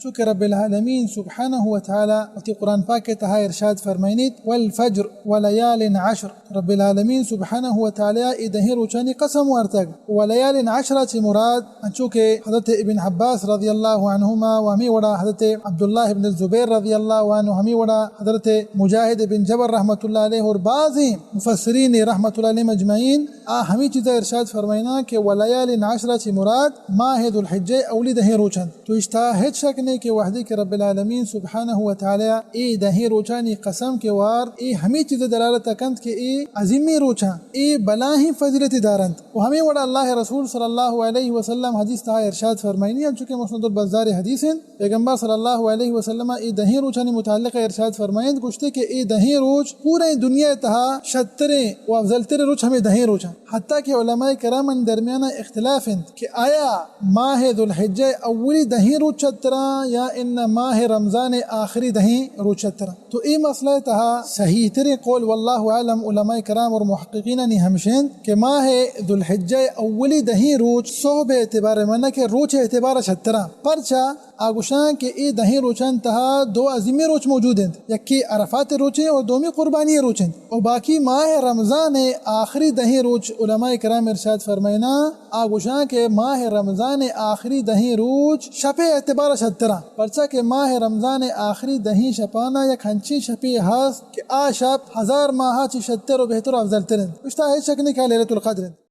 چونکہ رب العالمین سبحانہ و تعالی وتی قرآن پاک ءِ تہا ارشاد فرمائینیت، والفجر وليال عشر۔ رب العالمین سبحانہ و تعالی اے دہیں روچانی قسم وارتگ۔ وليال عشر ءَ چہ مراد، انچو کہ حضرت ابن عباس رضی اللہ عنہما و ہمے وڑا حضرت عبداللہ ابن الزبیر رضی اللہ عنہ، ہمے وڑا حضرت مجاہد ابن جبر رحمۃ اللہ علیہ اور بعض مفسرین رحمۃ اللہ علیہم اجمعین، آ ہمے چیزا ارشاد فرمائینا کہ وليال عشر ءَ چہ مراد ماہ ذوالحجہ ءِ اولی دہیں روچ انت۔ تو اشتا ہچ شک نے کہ وہدے کہ رب العالمین سبحانہ و تعالی اے دہیں روچانی قسم کہ وارت، اے ہمے چیز دلالت کنت کہ اے عظیمیں روچاں، اے بلاہیں فضیلت دارنت۔ و ہمے وڑا اللہ رسول صلی اللہ علیہ وسلم حدیث تہا ارشاد فرمائینی، انچو کہ مسند البزار حدیث انت، پیغمبر صلی اللہ علیہ وسلم اے دہیں روچانی متعلق ارشاد فرمائینت، گوشتے کہ اے دہیں روچ پوریں دنیا تہا شتریں و افضل تریں روچ ہمے دہیں روچاں۔ حتیٰ کہ علماء کرام درمیان اختلاف انت کہ آیا ماہ ذوالحجہ اولی دہیں روچ شتراں یا ان ماہ رمضان آخری دہیں روچ شتراں۔ تو اے مسئلہ تہا صحیح تریں قول واللہ اعلم علماء کرام اور محققینانی ہمشنت کہ ماہ ذوالحجہ اولی دہیں روچ صحب اعتبار، معنی کہ روچ اعتبار شتراں۔ پرچا؟ آ گوشاں کہ اے دہیں روچان تہا دو عظیمیں روچ موجود انت، یکے عرفات روچے اور دومی قربانی روچ انت۔ و باقی ماہ رمضان آخری دہیں روچ علماء کرام ارشاد فرمائینا، آ گوشاں کہ ماہ رمضان آخری دہیں روچ شپ اعتبار شتراں، پرچا کہ ماہ رمضان آخری دہیں شپانا یک ہنچیں شپے ہست کہ آ شپ ہزار ماہ چی شتر و بہتر و افضل تر انت۔ اشتا ہچ شک نہیں کہ لیلۃ القدر انت۔